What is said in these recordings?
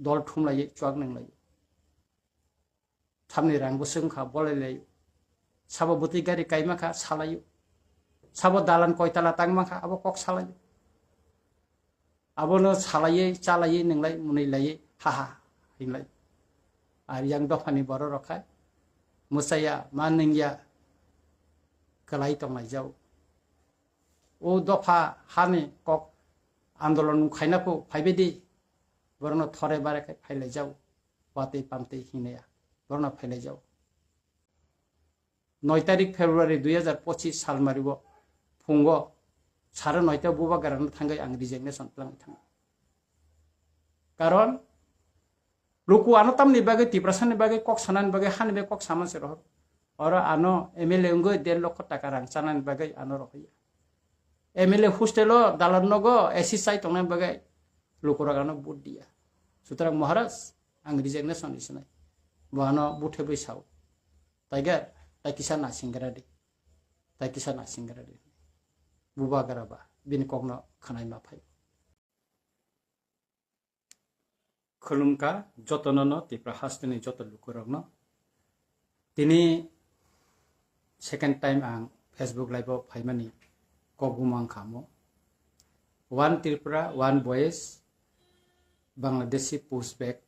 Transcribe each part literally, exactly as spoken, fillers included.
dol thumlaiwi chuak nanglaio. Thamni rang bwswk wngkha, bolai laio. Sabo bwtwi gari kaima kha, salaio. Sabo dalan koitala tangma kha, abo kok salaio. Abono salaiwi, chalaiwi, nwnglai, mwnwi laiwi, ha ha, hinlai. Ar yang dophani borok rok khai, mwsaya, ma nungya, kwlai tonglaijao. O dopha hani kok andolon khaina phu phaibai di, borokno thore bare khai phailaijao. Watwi pamtwi hinaya, borokno phailaijao. Noi tarik February dui hazar pochis salmario phungo sare noita bubagrano thangwi ang resignation twlangwi thango. Karon luku ano tamni bagwi, Tiprasani bagwi kok sanani bagwi hani bai kok sama se rohor. Oro ano M L A wngwi der lokho taka rang chanani bagwi ano rohorya. M L A hostel o dalan nogo A C chai tongnani bagwi lukurok ano vote diya. Sutrang Maharaj, ang resignation risinai. Bo ano buthe bwi sao. Taiga, tai kisa nasingra di. Tai kisa nasingra di. Bubagra ba, bini kokno khanai ma phai. Khulumkha jotono no, Tipra hasteni joto lukurokno. Tini second time ang Facebook live o phaimani kok bumang khamo. One Tripura, one voice, Bangladeshi pushback,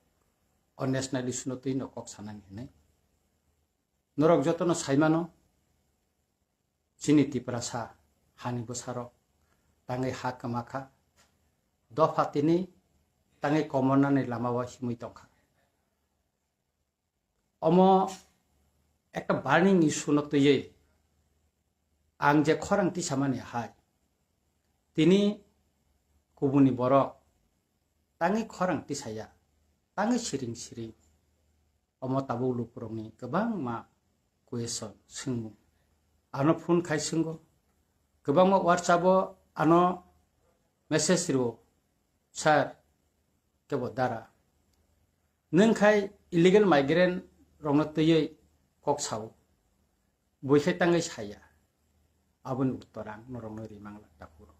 o national issue no twi no kok sanani hinwi. Norok jotono saimano, chini Tiprasa hani bwsarok tangwi ha kwma kha, dopha tini tangwi komornani lama o himwi tongkha. Omo ekta burning issue no twiwi ang je khorang tisamani hai, tini kubuni borok tangwi khorang tisaya, tangwi siring siring. Omo tabuk lukurokni kwbangma question swngmung. Ano phone khai swngo, kwbangma WhatsApp o ano message rio, "Sir, kebo dara." Nwng khai illegal migrant rokno twiwi kok sao, bui khai tangwi saya. Aboni uttor ang norokno rimang la takuro.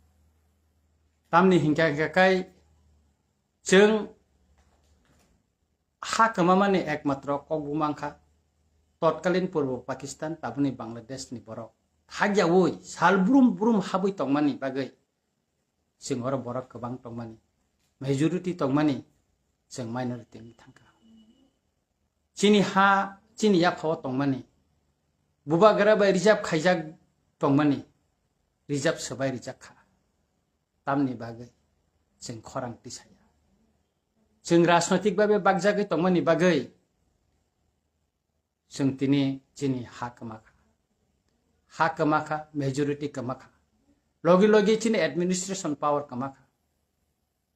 Tamni hinkha hinkha khai chwng ha kwmamani ekmatro kok bumang kha totkalin Purbo Pakistan, tabuni Bangladesh ni borok. Hakyaui sal brum brum habwi tongmani bagwi chwng oro borok kwbang tongmani, majority tongmani, chwng minority wngwi thangkha. Chini ha, chini yaphao tongmani, bubagra bai reserve khaijak tongmani, reserve swbai rijak kha. Tamni bagwi chwng khorang tisaya. Chwng rajnoitik babe bakjagwi tongmani bagwi chwng tini chini ha kwma kha. Ha kwma kha, majority kwma kha. Logi logi chini administration power kwma kha.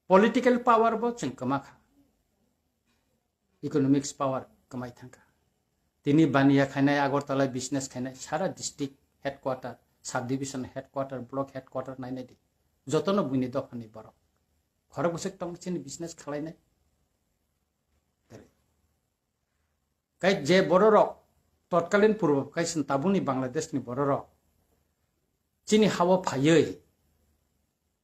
Political power bo chwng kwma kha. Economics power kwmai thangkha. Tini Bania khainai, Agartala business khainai, sara district headquarter, subdivision headquarter, block headquarter nainai di. Jotono buini dophani borok. Khorok bwswk tong chini business khalainai. Kai je bororok totkalin Purbo Pakistan, tabuni Bangladesh ni bororok chini hao phaiwi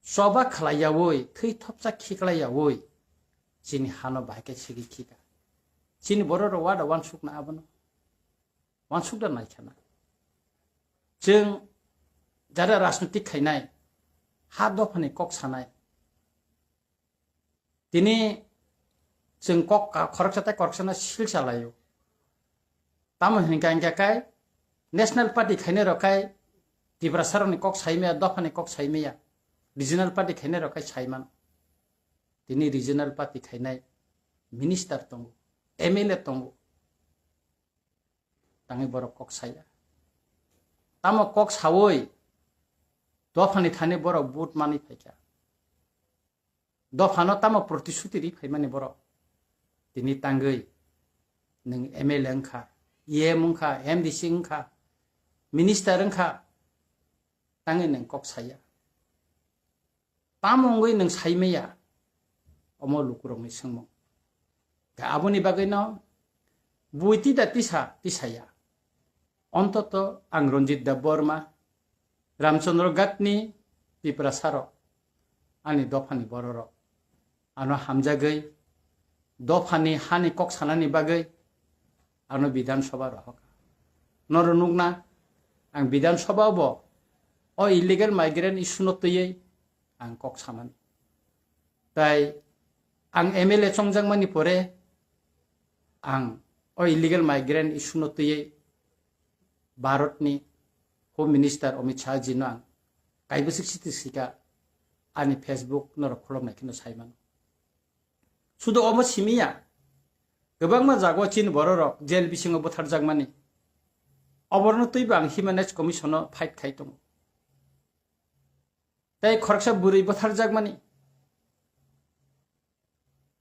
choba khlaiyaui, thwi thopsa khiklaiyaui chini hano bahai khe sigi khika. Chini bororok wada wansukna abono? Wansukda naikhana. Chwng jara rajnitik khainai, ha dophani kok sanai, tini chwng kok ka-, khoroksa tei khoroksano sil salaio. Tamo hinkha hinkha khe National Party khainai rok khai Tiprasarokni kok saimaya, dophani kok saimaya, regional party khainai rok khai saimano. Tini regional party khainai minister tongo, M L A tongo. Tangwi borok kok saya. Tamo kok sawi dophani thani borok vote manwi phaikha. Dophano tamo protisuti ri phaimani borok. Tini tangwi nwng M L A wngkha, E M wngkha, M D C wngkha, minister wngkha, tangwi nwng kok saya. Tamo wngwi nwng saimaya? Omo lukurokni swngmung. Khe aboni bagwino buiti da tisa tisaya. Ontoto ang Ranjit Debbarma, Ramchandra Ghatni Tiprasarok, ani dophani bororok, ano hamjagwi dophani hani kok sanani bagwi ano Bidhan Sabha rohorkha. Noro nukna, ang Bidhan Sabha bo o illegal migrant issue no twiwi ang kok sanani. Tai ang M L A chongjakmani pore ang o illegal migrant issue no twiwi Bharatni Home Minister Amit Shah ji no ang kaibwswk siti sika ani Facebook norok khuloknai kheno sai mano. Sudo omo simiya, kwbangma jago chini bororok jail bisingo butharjakmani. Oborno twibo ang Human Rights Commission o fight khai tongo. Tei khoroksa bwrwi butharjakmani.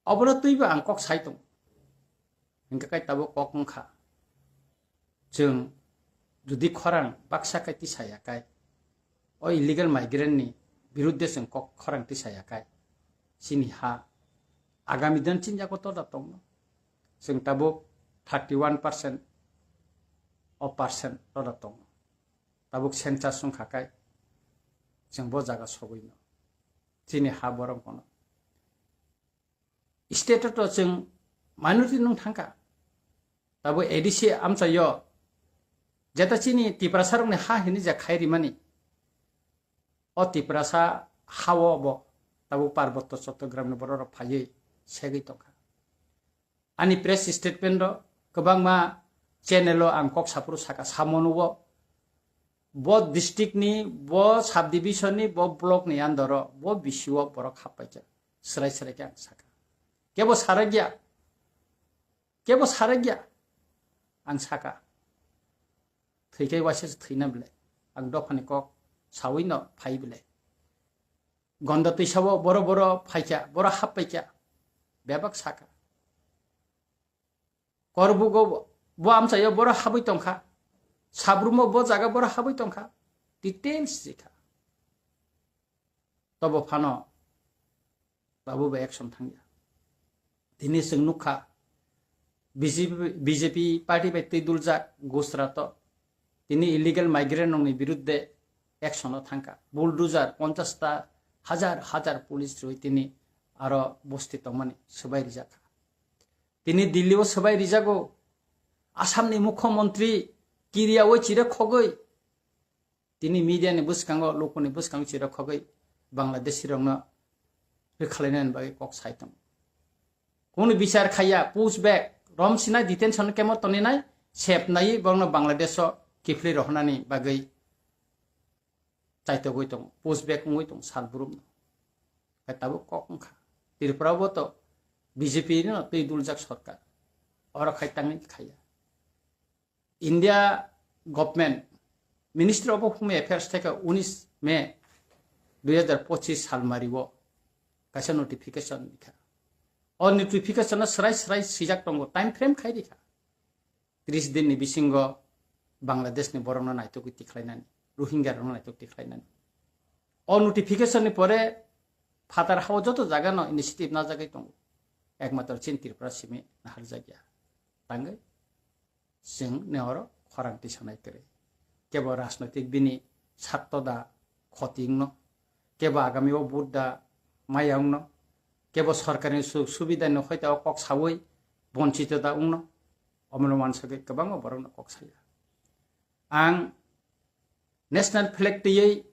Obono twibo ang kok sai tongo. Hingkhe kai tabuk kok wngkha. Chwng jodi khorang baksa kai tisaya kai, o illegal migrant ni birudde chwng kok khorang tisaya kai, chini ha agami din chinjago toda tongno. Chwng tabuk thirty one percent o percent toda tongno. Tabuk census wngkha kai chwng bo jaga sogwino. Chini ha borok bono. State o to chwng minority nung thangkha. Tabuk A D C amchaio jeta chini Tiprasa rokni ha hini je khai rimani. O Tiprasa hao bo tabuk Parbotto Chottogramni bororok phaiwi segwi tongkha. Ani press statement o kwbangma channel o ang kok saphuru saka samono o bo district ni, bo subdivision ni, bo block ni under o, bo B C o borok happaikha. Srai srai khe ang saka. Kebo sarakya. Kebo sarakya. Ang saka. Thwikai waisa se thwina bile. Ang dophani kok sawi no phai bile. Gonda twisao boro boro phaikha, boro happaikha. Bebak saka. Korbugo bo amchaio boro habwi tongkha. Sabrumo bo jaga boro habwi tongkha. Details rikha. Tobo phano tabuk bo action thangya. Tini chwng nukha B J P, B J P party bai twi duljak Gujarat o. Tini illegal migrant rokni birudde action o thangkha. Bulldozer ponchash ta hajar hajar police rwi tini aro bosti tongmani swbai rijakha. Tini Delhi o swbai rijago. Assam ni mukhyamantri kiriyaui chire khogwi tini media ni bwskango, lukuni bwskango chire khogwi Bangladeshi rokno rwkhalainani bagwi kok sai tongo. Kunu bichar khaiya, push back, rom sinai detention camp o toninai, sep nai borokno Bangladesh o kiphilwi rohornani bagwi chaitogwi tongo, push back wngwi tongo sal brumno. Hai tabuk kok wngkha. Tripura bo to B J P no twi duljak sorkar. Oro khai tangwi khaiya. India government Ministry of Home Affairs theke unis May dui hajar pochis salmari o kaisa notification rikha. O notification o srai srai swijak tongo, time frame khai rikha. Tris din ni bisingo Bangladesh ni borok no naitugwi tikhlainani, Rohingya rok no naitugwi tikhlainani. O notification ni pore phatar hao joto jaga no initiative najagwi tongo. Ekmatro chini Tripura simi naharjakya. Tangwi chwng nehoro khorang tisanai kwrwi. Kebo rajnoitik bini sakto da khoti wngno, kebo agami o vote da maya wngno, kebo sorkarni sujog subida ni hoita o kok sawi bonchito da wngno, omono wansagwi kwbangma borokno kok saya. Ang national flag twiwi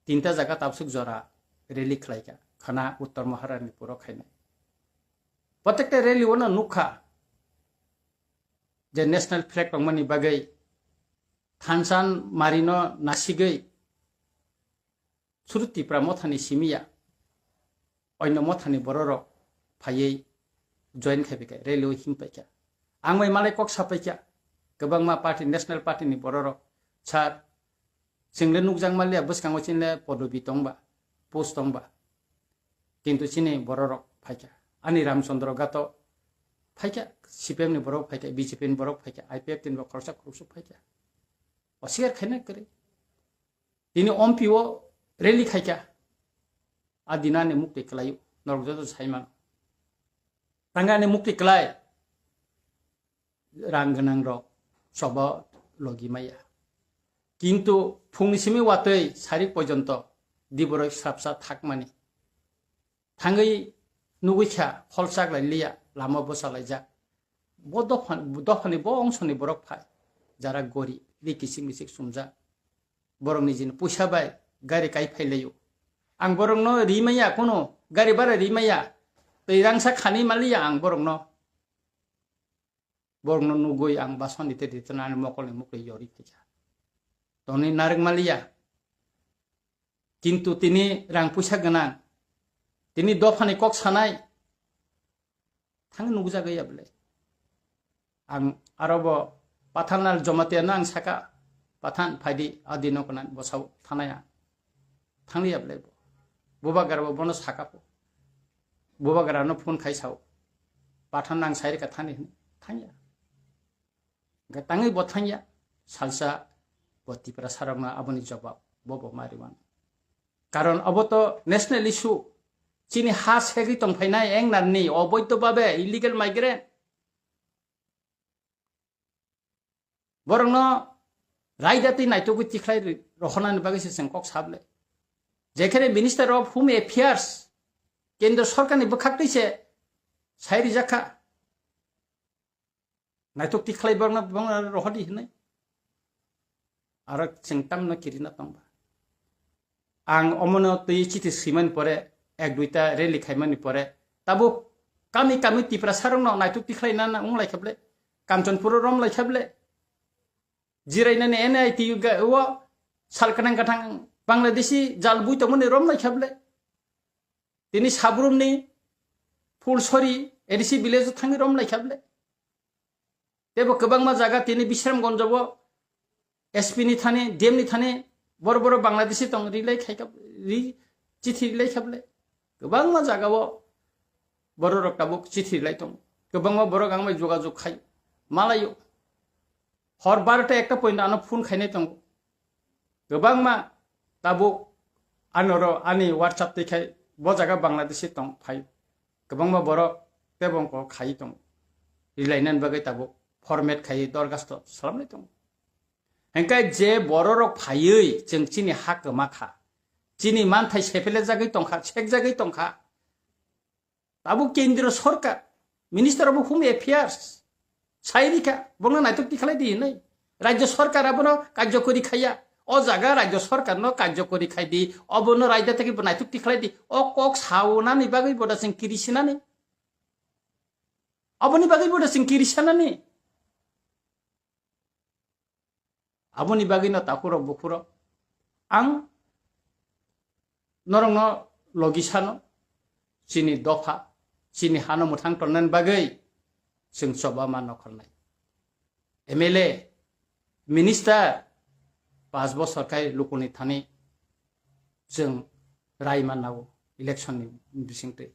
tinta jaga tabsuk jora rally khlaikha, khana Uttor Maharani puro khainai. Protekta rally o no nukha je national flag tongmani bagwi thansan marino nasigwi suru Tipra mothani simiya oino mothani bororok phaiwi join khai phaikha, rally o him paikha. Ang bai malai kok sapaikha, kwbangma party, national party ni bororok, sir, chwng le nukjak manliya, bwskango chini le podobi tongba, post tongba. Kintu chini bororok phaikha. Ani Ramchandra Gato phaikha, C P M ni borok phaikha, B J P ni borok phaikha, I P F T ni bo khoroksa khoroksa phaikha. Oswikar khaina kwrwi. Tini ompi o rally khaikha. A dina ani mukti kwlaio, norok joto sai mano. Tangani mukti kwlai. Rang gwnang rok choba logi maya. Kintu phungni simi watwi sari porjonto diboroi srapsa thakmani. Thangwi nugwi kha, hol chaklai liya, lama bwsa laijak. Bo dopha, dophani bo ongsoni borok phai, jara gori, ri kisik misik sumjak. Borok nijini puisa bai gari kai phai laio. Ang borokno ri maya, kono gari bara ri maya, twi rangsa khani maliya ang borokno. Borokno nugwi ang basoni tei ritonani mokolni mukli yori khaikha. Toni narwk maliya. Kintu tini rang puisa gwnang, tini dophani kok sanai thang nukjagwi ya bwle. Ang aro bo Pathan Lal Jamatia no ang saka, "Pathan, phaidi, adi no konan bosao thanaya." Thangli ya bwle bo. Bubagra bo bono saka po. Bubagra no phone khai sao, "Pathan, ang sai rika thani," hwnwi. Thangya. Hwnkhe tangwi bo thangya, salsa bo Tiprasa rokno aboni jobab bo bo ma rwmano. Karon abo to national issue, chini ha segwi tongphainai engnarni oboidho babe illegal migrant. Borokno raida tei naitugwi tikhlai rohornani bagwi se chwng kok sable. Jekhene Minister of Home Affairs, Kendra Sorkarni bwkhak twi se sai rijak kha. Naituk tikhlai borokno, borokno rohordi hinwi. Aro chwng tamno kirina tongba. Ang omono twi chithi swimani pore, ek duita rally khaimani pore, tabuk kami kami Tiprasa rokno naituk tikhlai nana wng lai kha ble, Kanchanpur rom lai kha ble, jirainani N I T U ga-, o sal kanang kathang Bangladeshi jal bui tongmani rom lai kha ble. Tini Sabrumni Phulsori A D C village o thangwi rom lai kha ble. Tebo kwbangma jaga tini Bisramganj o S P ni thani, D M ni thani, bor bor Bangladeshi tong rilai khai kha, ri, chithi rilai kha ble. Kwbangma jaga o borok rok tabuk chithi rilai tong. Kwbangma borok ang bai jogajog khai malaio. Hor barota ekta point ano phone khainai tongo. Kwbangma tabuk anoro ani WhatsApp twi khai bo jaga Bangladeshi tong phai. Kwbangma borok tebo wngkok khai tong. Rilainani bagwi tabuk format khai dorgasto salamnai tongo. Hengkai je bororok phaiwi chwng chini ha kwma kha. Chini manthai sepele jagwi tongkha, sek jagwi tongkha. Abo Kendriya Sorkar, Minister of Home Affairs, sai rikha, bono naitok tikhalai di hinwi. Rajya Sorkar abono karjokori khaiya. O jaga Rajya Sorkar no karjokori khai di, obono raida tei bo naitok tikhalai di. O kok saunani bagwi boda sing kirisinani. Aboni bagwi boda sing kirisanani. Aboni bagwino takhurok bukhurok ang norokno logi sano, chini dopha, chini hano mwthang tonnani bagwi chwng choba ma nokholnai. M L A, minister, paanch bosor khai lukuni thani chwng rai mannao election ni bisingtwi.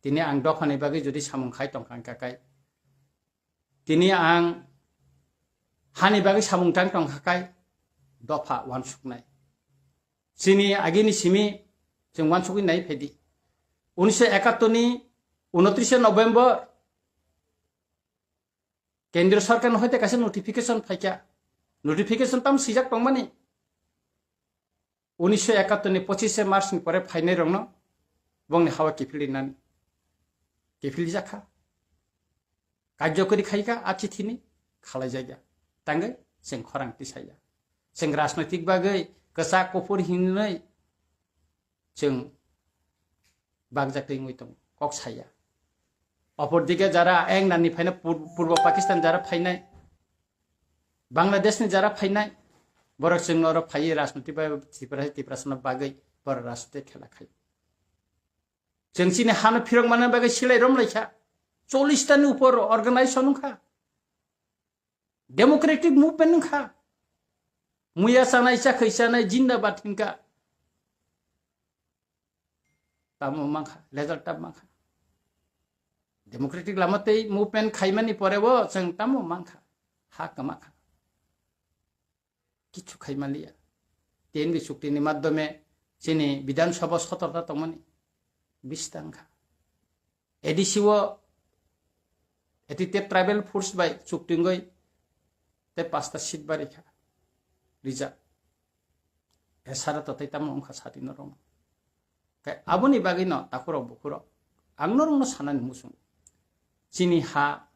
Tini ang dophani bagwi jodi samung khai tongkha wngkha kai, tini ang hani bagwi samung tang tong kha kai dopha uansuknai. Chini agini simi chwng uansukwi nai phaidi. Unisho ekattor ni unotrishe November Kendriya Sorkar no hoite kaisa notification phaikha. Notification tam swijak tongmani. Unisho ekattor ni pochishe March ni pore phainai rokno bongni hawa kiphilwi nani. Kiphilwi jakha. Karjokori khaikha a chithini khalai jakya. Tangwi chwng khorang tisaya. Chwng rajnoitik bagwi kwchak kuphur hinwi chwng bagjak twi wngwi tongo, kok saya. Opor dike jara eng nani phaina Pur-, Purbo Pakistan jara phainai, Bangladesh ni jara phainai, borok chwng oro phaiwi rajniti bai Tripura, Tiprasano bagwi borok rajniti khela khai. Chwng chini hano phirok manna bagwi silai rom lai kha. Chollish ta ni upor organization wng kha. Democratic movement wng kha. Muya chanai, chakhwi chanai, jindabad hinkha. Tamo mankha, result tam mankha. Democratic lama tei movement khaimani pore bo chwng tamo mankha, ha kwma kha. Kichu khaimaliya. T N V chukti ni madhyome chini Bidhan Sabha sotorta tongmani bistang kha. A D C o, eti te tribal force bai chukti wngwi te pasta seat bari kha. Reserve. Esara to tei tamo wngkha sati norok. Kai aboni bagwi no takhurok bukhurok Ang norokno sanani muchungo. Chini ha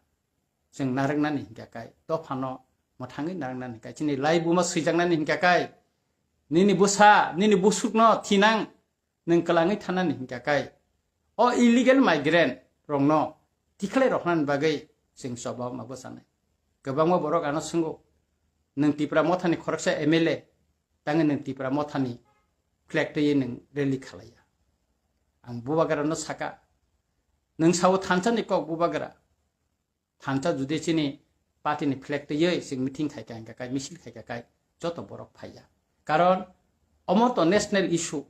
chwng narwknani hinkha kai, dophano mwthangwi narwknani hinkha kai, chini laibuma swijaknani hinkha kai, nini bwsa, nini busukno thinang nwng kwlangwi thanani hinkha kai, o illegal migrant rokno tikhlai roknani bagwi chwng choba ma bwchanai. Kwbangma borok ano swngo, "Nwng Tipra Mothani khoroksa M L A, tangwi nwng Tipra Mothani flag twiwi nwng rally khalaiya?" Ang bubagrano saka, nwng sao thansa ni kok bubagra. Thansa judi chini party ni flag twiwi chwng meeting khaikha hinkha kai, misil khaikha kai, joto borok phaiya. Karon omo to national issue.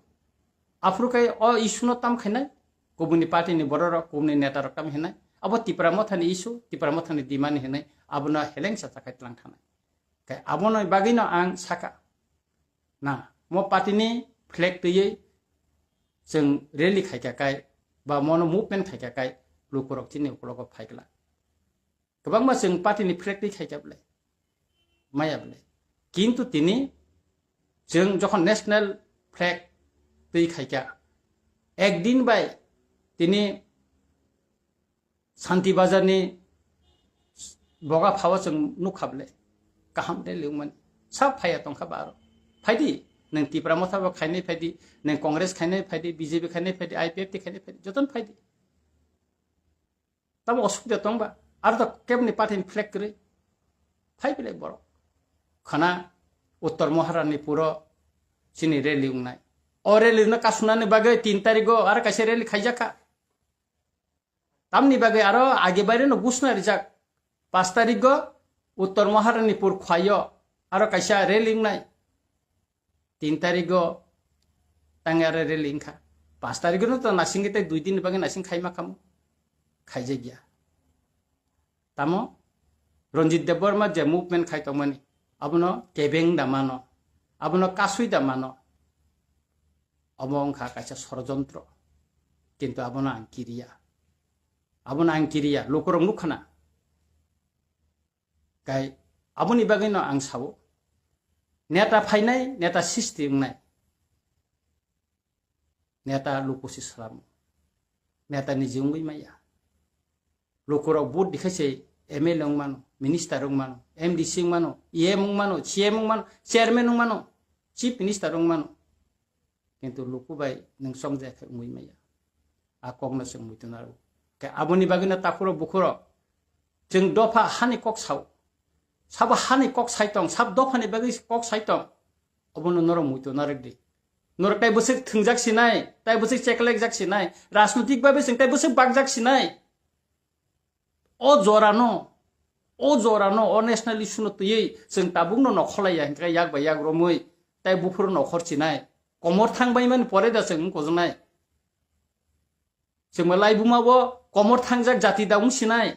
Aphuru kai o issue no tam khainai, kubuni party ni borok rok, kubuni neta rok tam hinai. Abo Tipra Mothani issue, Tipra Mothani demand hinai, abono heleng sa chakai tlang thanai. Kai abono bagwi no ang saka. Na, mo party ni flag twiwi chwng rally khaikha kai, ba mono movement khaikha kai, lukurok chini ukulogo phaikla. Kwbangma chwng party ni flag twi khaikha bwle, maya bwle. Kintu tini chwng jokhon national flag twi khaikha, ekdin bai tini Santi Bazar ni boga phao chwng nukha bwle, kaham de liwmani. Sab phaiya tongkha ba aro. Phaidi, nwng Tipra Motha bo khainai phaidi, nwng Congress khainai phaidi, B J P khainai phaidi, I P F T khainai phaidi, jotono phaidi. Tamo osubida tongba, aro to kebni party ni flag kwrwi. Phai belai borok. Khana Uttor Maharani puro chini rally wngnai. O rally no kasunani bagwi tin tarigo aro kaisa rally khaijakha. Tamni bagwi aro age baire no gusna rijak. Panch tarigo Uttor Maharani pur khwayo aro kaisa rally wngnai. Tin tarigo tangwi aro rally wngkha. Panch tarigo no to nasingwi tei dui din ni bagwi nasing khaima khamu. Khaijakya. Tamo Ranjit Debbarma je movement khai tongmani, abono kebeng da mano, abono kasui da mano. Omo wngkha kaisa sorojontro. Kintu abono ang kiriya. Abono ang kiriya, lukurok nukhana. Kai aboni bagwino ang sao, neta phainai, neta sisti wngnai. Neta lukusi salamo. Neta niji wngwi maya. Lukurok vote dikhai se M L A wngmano, minister wngmano, M D C wngmano, E M wngmano, C M wngmano, chairman wngmano, chief minister wngmano. Kintu luku bai nwng chongjaya khe wngwi maya. A kokno chwng muitu naro. Khe aboni bagwino takhuro bukhuro chwng dopha hani kok sao. Sabo hani kok sai tong, sab dophani bagwi kok sai tong. Obono norok muitu narwk di. Norok tai bwswk thwngjak sinai, tai bwswk cheklekjak sinai, rajnotik babe chwng tai bwswk bakjak sinai. O jorano, o jorano, o national issue no twiwi chwng tabukno nokholaiya hinkhe yak bai yak romwi tai buphuru nokhor chinai. Komor thang baimani pore da chwng wngkojwnai. Chwngma laibuma bo komor thangjak jati da wng sinai.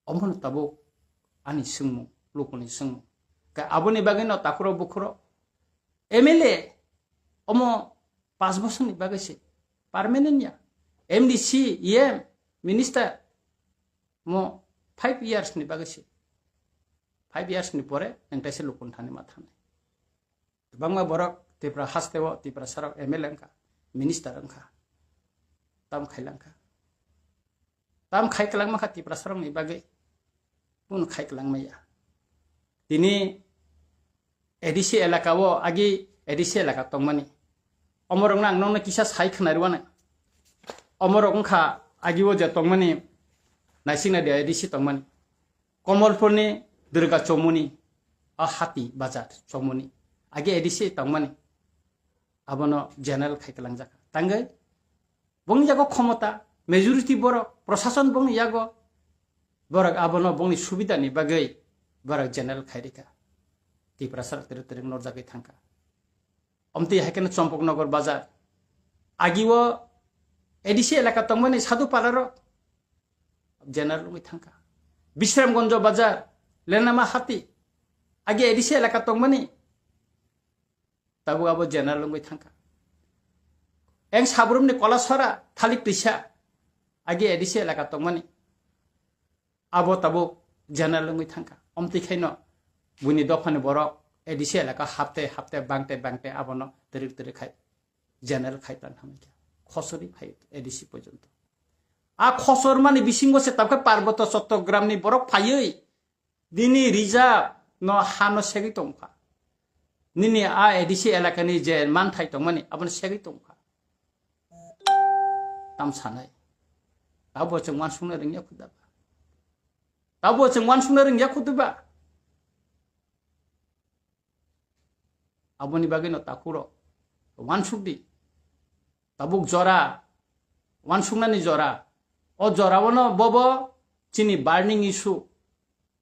Omono tabuk ani swngmung, lukuni swngmung. Ka aboni bagwino takhuro bukhuro M L A omo panch bosorni bagwi se permanent ya. M D C, E M, minister mo five years ni bagwi se. Five years ni pore nwng taisa lukuni thani ma thanai. Kwbangma borok Tripura hasteo Tiprasarok M L A wngkha, minister wngkha, tam khailangkha. Tam khai kwlangma kha Tiprasarokni bagwi, bono khai kwlangma ya. Tini A D C elaka o agi A D C elaka tongmani. Omorokno ang nokno kisa sai khwnai rwani. Omorok wngkha agi o je tongmani, naisingna de A D C tongmani. Komolpurni Durga Chomuni, a Hati Bazar Chomuni. Age A D C tongmani. Abono general khai kwlangjak. Tangwi bongni yago khomota, majority borok, prosason bongni yago, borok abono bongni subidani bagwi borok general khai rikha. Tiprasa twrwk twrwk norjagwi thangkha. Omtwi hai kheno Champaknagar Bazar. Agi o A D C elaka tongmani Sadhu Pararo general wngwi thangkha. Bisramganj Bazar, Lenama Hati. Agi A D C elaka tongmani tabuk abo general wngwi thangkha. Eng Sabrumni Kolasora, Thalik Twisa. Agi A D C elaka tongmani. Abo tabuk general wngwi thangkha. Omtwi khaino buini dophani borok A D C elaka hapte hapte bangte bangte abono twrwk twrwk khai general khai tang hamkha. Khosori phai A D C porjonto. A khosor mani bisingo se tabkhe Parboto Chottogramni borok phaiwi dini reserve no hano segwi tongkha. Nini a A D C elakani je manthai tongmani abono segwi tongkha. Tam sanai. Tabo chwng wansukna rwngya khuda ba. Tabo chwng wansukna rwngya khuda ba. Aboni bagwi no takhuro wansukdi. Tabuk jora, wansuknani jora. O jorao no bobo chini burning issue.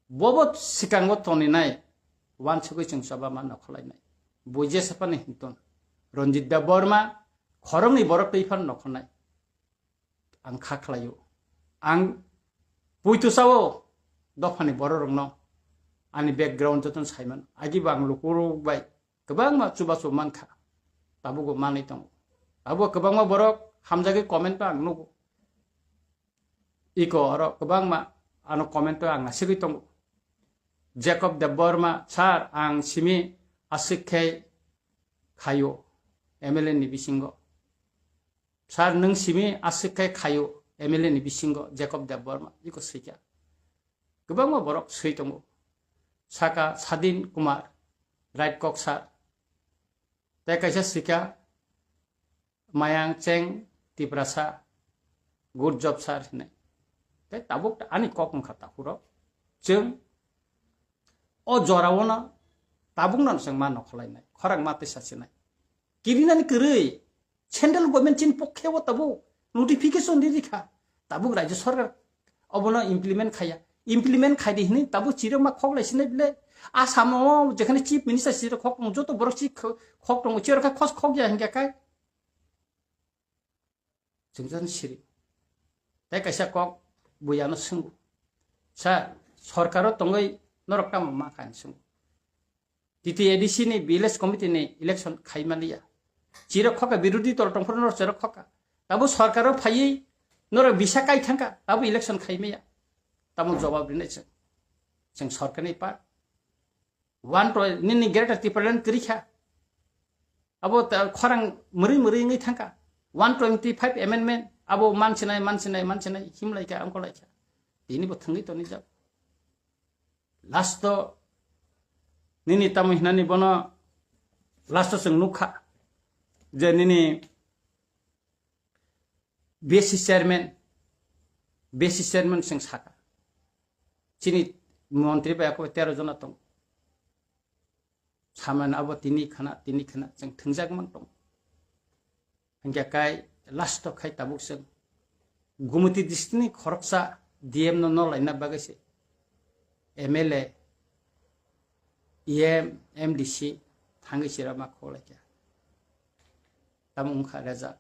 Bobo sikango toninai wansugwi chwng choba ma nokholainai. Buije sapani hinton. Ranjit Debbarma khoroknwi borok twi phan nokhonai. Ang kha khlaio. Ang puitu sao dophani borok rokno ani background jotono saiman. Agibo ang lukurok bai kwbangma chubachu mankha. Tabugo manwi tongo. Abo kwbangma borok hamjagwi comment o ang nugo. Iko oro kwbangma ano comment o ang nasigwi tongo. Jacob Debbarma, sir, ang simi aswk khe khaio M L A ni bisingo. Sir, nwng simi aswk khe khaio M L A ni bisingo Jacob Debbarma, iko swikha. Kwbangma borok swi tongo. Saka Sadin Kumar, right kok sir. Tei kaisa swikha Mayang Cheng Tiprasa, good job sir hinwi. Tei tabuk ani kok wngkha takhurok. Chwng o jorao no tabukno chwng ma nokholainai, khorang ma tei sachinai. Kirinani kwrwi central government chini pokhe o tabuk notification ri rikha. Tabuk rajya sarkar obono implement khaya. Implement khaidi hinwi tabuk chirok ma khok lai sinai bile. Asamo jekhane chief minister chirok khok tongo, joto borok chi kho-, khok tongo, chirok khe khos khok ya hinkhe kai. Chwngchani siri. Tei kaisa kok buyano swngo. Sa sorkaro tongwi norok tamo ma kha hinwi swngo. T T A D C ni village committee ni election khai maliya. Chirok khoka birodhi dol tongphuru norok chirok khoka. Tabo sorkaro phaiwi norok bisa kai thangka, tabo election khai maya. Tamo jawab rinai chwng. Chwng sorkarni part. One twenty, nini Greater Tipraland kwrwi kha. Abo ta-, khorang mwrwi mwrwi wngwi thangkha. One twenty five amendment, abo mansinai, mansinai, mansinai, himlaikha, angkolaikha. Tini bo thangwi tonijak. Last o nini tamo hinani bono last o chwng nukha je nini B C chairman, B C chairman chwng saka. Chini montri bai ako tero jona tong. Samano abo tini khana, tini khana chwng thwngjak mang tong. Hingke kai last o khai tabuk chwng Gumoti district ni khoroksa D M no nolaina bagwi se M L A, E M, M D C thangwi chirama kholaikha. Tamo wngkha result.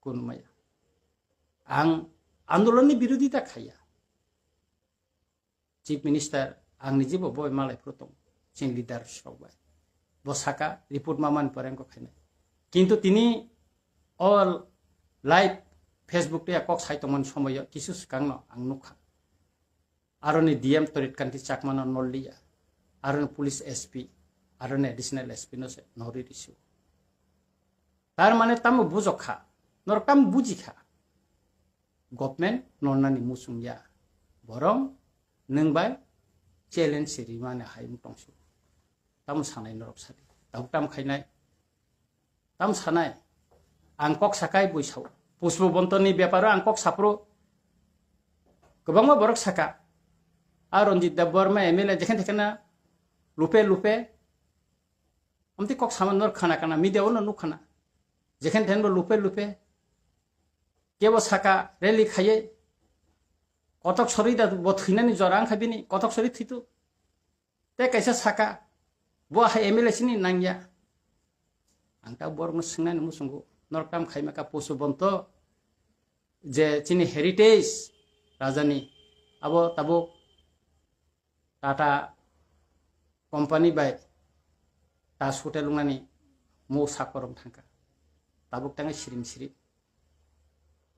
Kunumaya. Ang andolonni birodita khaiya. Chief Minister ang ni jibo boi malai phuru tong. Chini leader rok bai. Bo saka report ma man pore wngkha khainai. Kintu tini all live Facebook te kok sai tongmani somoyo kisu swkangno ang nukha. Aroni D M Torit Kanti Chakmano nolliya, aroni police S P, aroni additional S P no se nori risu. Tar mane tamo bujok kha, norok tamo buji kha. Government nolnani muchung ya, borong nwng bai challenge se rimani hai wng tongsu. Tamo sanai norok sadi, tabuk tamo khainai. Tam sanai, ang kok sakai bui sao. Pushpa Bontoni beparo ang kok sapro kwbangma borok saka. A Ranjit Debbarma M L A jekhen tekhena lupe lupe. Amti kok sama nor khana kana, media ono nuk khana. Jekhen thenbo lupe lupe. Kebo saka rally khaye. Kotok sori da bo thwinani jora ang kha bini, kotok sori thwitu. Tei kaisa saka, bo hai M L A sini nangya. Ang ta borokno swngnani muchungo, norok tam khaima ka Pushpa Bonto, je chini heritage rajani, abo tabuk Tata company bai Taj Hotel wngnani mo sakorong thangka. Tabuk tangwi siring siring.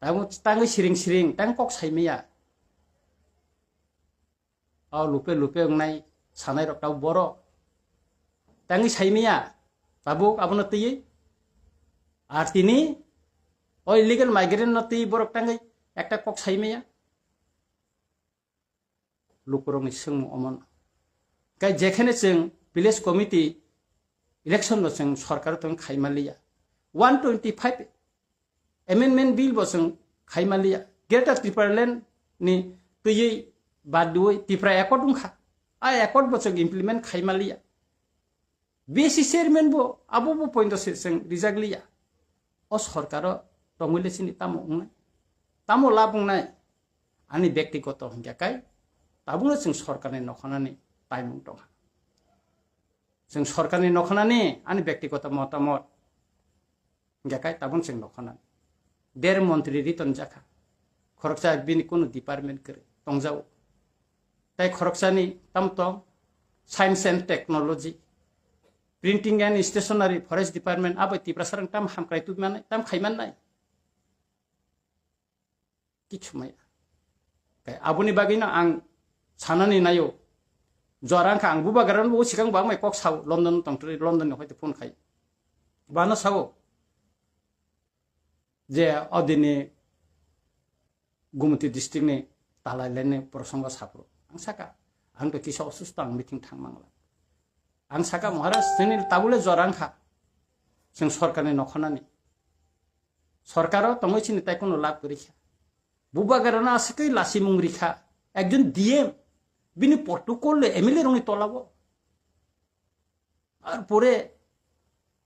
Tabuk tangwi siring siring, tang kok saimaya. O lupe lupe wngnai sanai rok tabuk boro. Tangwi saimaya, tabuk abono twiwi. Ar tini O illegal migrant no twi borok tangwi ekta kok sai maya. Lukurokni swngmung omono. Kai jekhene chwng village committee election no chwng sorkar tong khaima liya. One twenty five amendment bill bo chwng khaima liya. Greater Tipraland ni twiwi bad duwi Tipra Accord wngkha. A Accord bo chwng implement khaima liya. B C chairman bo abo bo point se chwng rijak liya. O sorkaro tongwi le chini tamo wngnai? Tamo lab wngnai? Ani bektigoto hingya kai tabukno chwng sorkarni nokhanani taimung tongkha. Chwng sorkarni nokhanani ani bektigoto motamot hingya kai tabun chwng nokhanani. Der montri riton jakha. Khoroksa bini kunu department kwrwi tongjao. Tai khoroksani tam tong science and technology, printing and stationery, forest department, abo Tiprasarang tam hamkrai tubimannai, tam khaimannai. Kichu maya. Kai aboni bagwino ang sanani nayo. Jora wngkha ang bubagrano bo sikang bangmai kok sao, London tongtwrwi, London ni hoite phone khai. Bano sao. Je odini Gumti district ni Talailand ni prosongo sapro. Ang saka, ang to kisa osusto, ang meeting thang mangla. Ang saka, Maharaj, chini tabule jora wngkha. Chwng sorkarni nokhanani. Sorkaro tongwi chini tai kono lab kwrwi kha. Bubagrano aswkwi lasimung rikha. Ekjon D M, bini protocol le M L A rokni tolao. Ar pore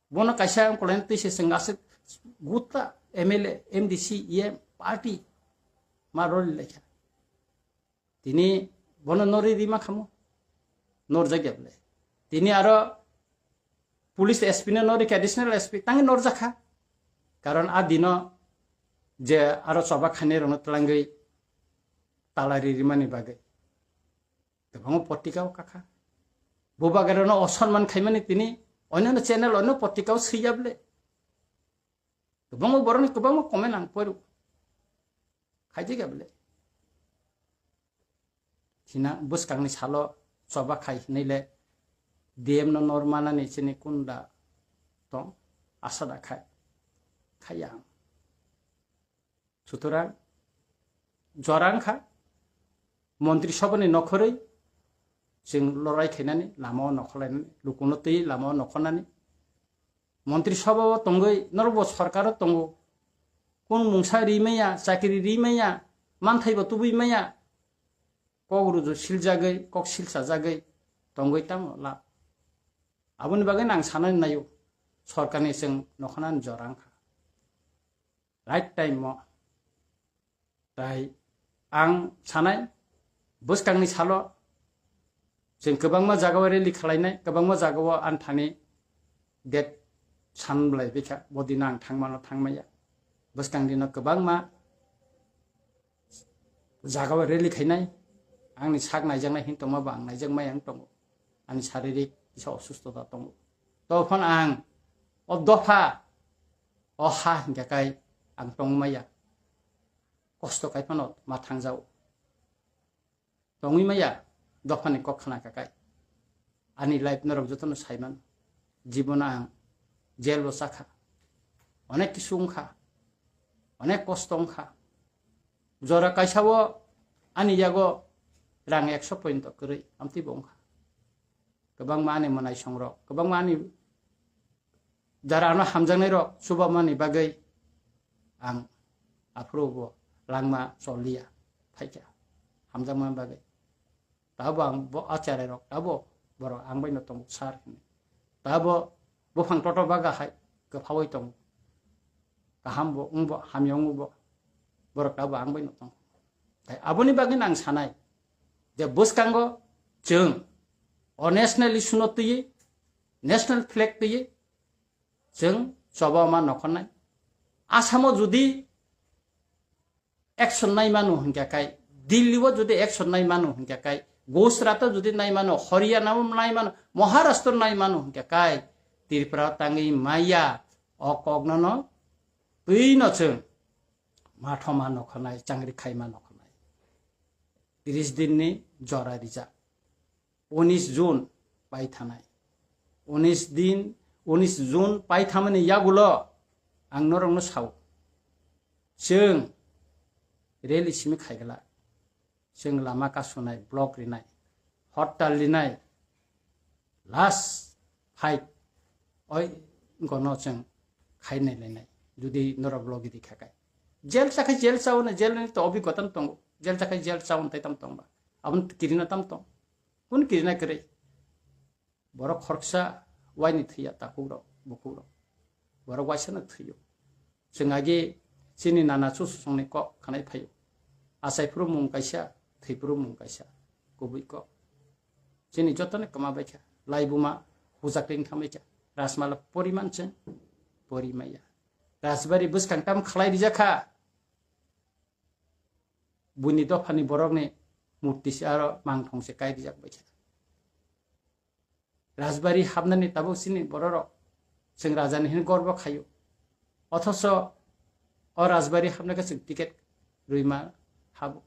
bono kaisa ang kolen twi se chwng aswk gutta M L A, M D C, E M, party ma roli lekha. Tini bono nori rima khamo. Norjak ya bole. Tini aro police S P no nori kha, additional S P tangi norjak kha. Karon a dino je aro choba khainai rokno twlangwi talari rimani bagwi. Kwbangma potrika o kakha. Bubagrano osonman khaimani tini onyono channel, onyo potrika o swiya bole. Kwbangma borokni kwbangma comment ang poru. Khaijak ya bole. Hina bwskangni salo choba khai hinwi le D M no nor manani chini kunda tong asa da khai. Khaiya ang. Sutorang jora wngkha, Montri Sabhani nokhorwi chwng lorai khainani, lama o nokhorlainani, lukuno twi lama o nokhornani. Montri Sabha o tongwi norokbo sorkar o tongo, kung mungsa ri maya, chakri ri maya, manthai bo tubui maya, kok ruju siljagwi, kok silsajagwi tongwi tamo lab. Aboni bagwi ang sanani naio, sorkarni chwng nokhornani jora wngkha. Right time o. Tai ang sanai, bwskangni salo chwng kwbangma jagao rally khwlainai, kwbangma jagao anthani date san bwlai bikha, bo dino ang thangmano thangmaya. Bwskang dino kwbangma jagao rally khainai, angni sak naijaknai hin tongma bo ang naijakmaya wng tongo. Ani saririk kisa osusto da tongo. To phano ang o dopha, o ha hingkha kai ang tongmaya. Kosto kai phano ma thangjao. Tongwi maya dophani kok khna kha kai. Ani life norok jotono saiman. Jibono ang jail bo chakha. Onek kisu wngkha. Onek kosto wngkha. Jora kaisa o ani yago rang ekso point kwrwi amtwi bo wngkha. Kwbangma ani mwnaisongrok, kwbangma ani jara ano hamjaknairok chubamani bagwi ang aphuru bo langma choliya phaikha hamjakmani bagwi. Tabo ang bo acharairok tabo borok ang baino tongo sir hinwi. Tabo buphang toto baga hai kwphaui tongo. Kaham bo wngbo hamya wngbo borok tabo ang baino tongo. Tai aboni bagwi ang sanai je bwskango chwng o national issue no twiwi, national flag twiwi chwng choba ma nokhornai. Assamo jodi action nai mano hingkha kai, Delhi o jodi action nai mano hingkha kai, Gujarat o jodi nai mano, Haryana o nai mano, Maharashtra nai mano hingkha kai, Tripura tangwi maya o kokno no twi no chwng mathoma nokhornai, changri khaima nokhornai. Tris din ni jora rijak. Unis June paithanai. Unis din, unis June paithamani yagulo ang norokno sao. Chwng rally simi khaigwla, chwng lama kasunai, block rinai, hortal rinai, last fight oi gono chwng khainai lainai. Judi norok logi di khakai, jail chakhai jail chaono, jail ni to obigota no tongo, jail chakhai jail chaono tai tam tongba, abon kirina tam tong, kun kirina kwrwi. Borok khoroksa waini thwiya takhuk rok, bukhuk rok. Borok waisa no thwiyo. Chwng agi chini nana chususongni kok khanai phaio. Achai phuru mung kaisa, thwi phuru mung kaisa. Kubui kok. Chini jotoni kwma baikha. Laibuma hujak ring thangbaikha. Rajmala poriman chwng porimaya. Rajbari bwskang tam khlai rijakha. Buini dophani borokni murti se aro mangthong se kai rijak baikha. Rajbari habnani tabuk chini bororok chwng rajani hwnwi gorbo khaio. Othoso o Rajbari habna khe chwng ticket rwima habo.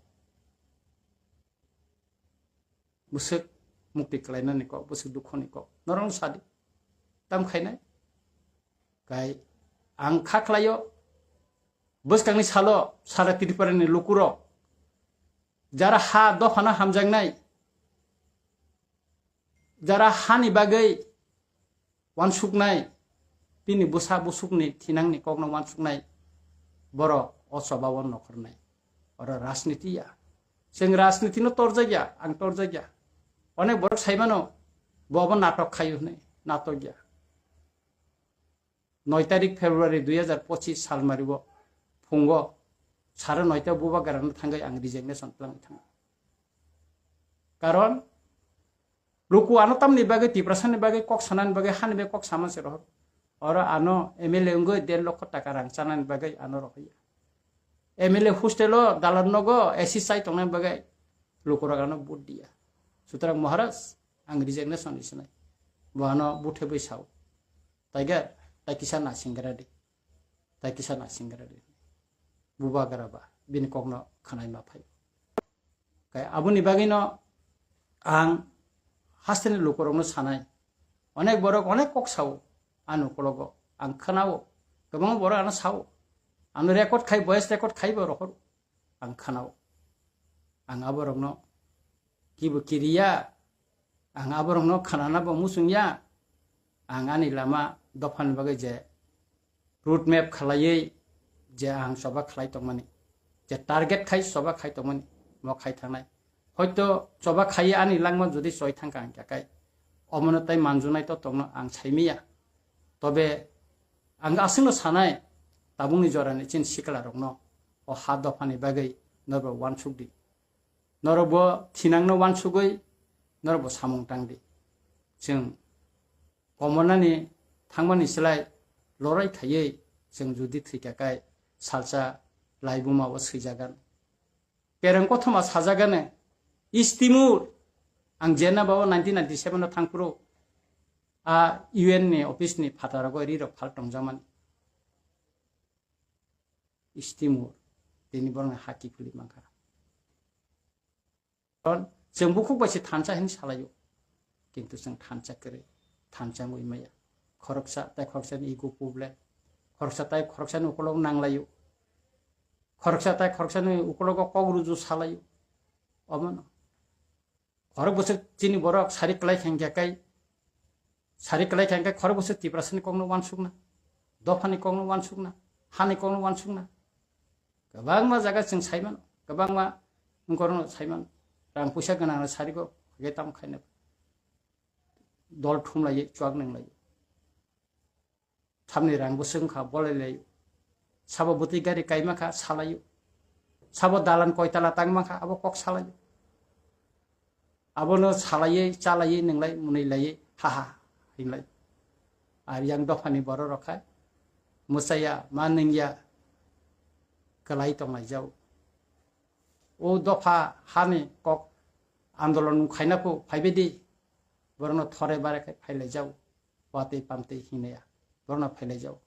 Bwswk mukti kwlainani kok, bwswk dukhoni kok. Norok sadi. Tam khainai? Kai ang kha khlaio. Bwskangni salo sara Tripurani lukurok jara ha dophano hamjaknai, jara hani bagwi wansuknai, bini bwsa busukni thinangni kokno wansuknai, borok o choba o nokhornai. Oro rajniti ya. Chwng rajnitino torjakya, ang torjakya. Onek borok saimano, bo obo natok khaio hwnwi, natok ya. Noi tarik February dui hajar pochis salmario phungo sare noita bubagrano thangwi ang resignation twlangwi thango. Karon luku ano tamni bagwi, Tiprasani bagwi, kok sanani bagwi, hani bagwi kok sama se rohor. Oro ano M L A wngwi der lokho taka rang chanani bagwi ano rohorya. M L A hostel o dalan nogo A C chai tongnani bagwi lukurok ano vote diya. Sutrang Maharaj, ang resignation risinai. Bo ano buthe bai sao. Tiger, tai kisa nasingra di. Tai kisa nasingra di. Bubagra ba, bini kokno khanai ma phai. Kai aboni bagwino ang hasteni lukurokno sanai. Onek borok onek kok sao, ani ukologo ang khanao. Kwbangma borok ano sao. Ano record khai, voice record khai bo rohor. Ang khanao. Ang aborokno kibo kiriya, ang aborokno khanana bo muchungya. Ang ani lama dophani bagwi je road map khlaiwi je ang choba khlai tongmani, je target khai choba khai tongmani, mo khai thangnai. Hoito choba khaiwi ani langma jodi choi thangkha hwnkha khe, omono tai manjunai to tongno ang saimiya. Tobe ang aswkno sanai, tabukni jorani chini siklarokno o ha dophani bagwi norbo uansuk di. Norokbo thinangno uansugwi norokbo samung tang di. Chwng komonani thangmani slai lorai khaiwi chwng jodi thwikha khe salsa laibuma o swijagan. Kereng kothoma sajagano, East Timor, ang Geneva o nineteen ninety-seven o thangphuru a U N ni office ni phataro rirok phal tongjakmani. East Timor, tini borokni ha kiphilwi mankha. Karon chwng bukhuk bai se thansa hinwi salaio, kintu chwng thansa kwrwi, thansa wngwi maya. Khoroksa tai khoroksani ego problem, khoroksa tai khoroksani ukolog nanglaio, khoroksa tai khoroksani ukologo kok ruju salaio. Omono khorok bwswk chini borok sari kwlai kha hwnkhe kai, sari kwlai kha hwnkhe khorok bwswk Tiprasani kokno uansukna, dophani kokno uansukna, hani kokno uansukna. Kwbangma jaga chwng saimano, kwbangma wngkorokno saimano. Rang puisa gwnangno sarigo hwnkhe tamo khaina dol thumlaiwi chuak nanglaio. Samni rang bwswk wngkha bolai laio. Sabo bwtwi gari kaima kha salaio. Sabo dalan koitala tangma kha abo kok salaio. Abono salaiwi chalaiwi nwnglai mwnwi laiwi ha ha hinlai. Ar yang dophani borok rok khai mwchaya ma nungya kwlai tonglaijao. O dopha hani kok andolon khaina phu phaibaidi borokno thore bare khai phailaijao. Watwi pamtwi hinaya borokno phailaijao.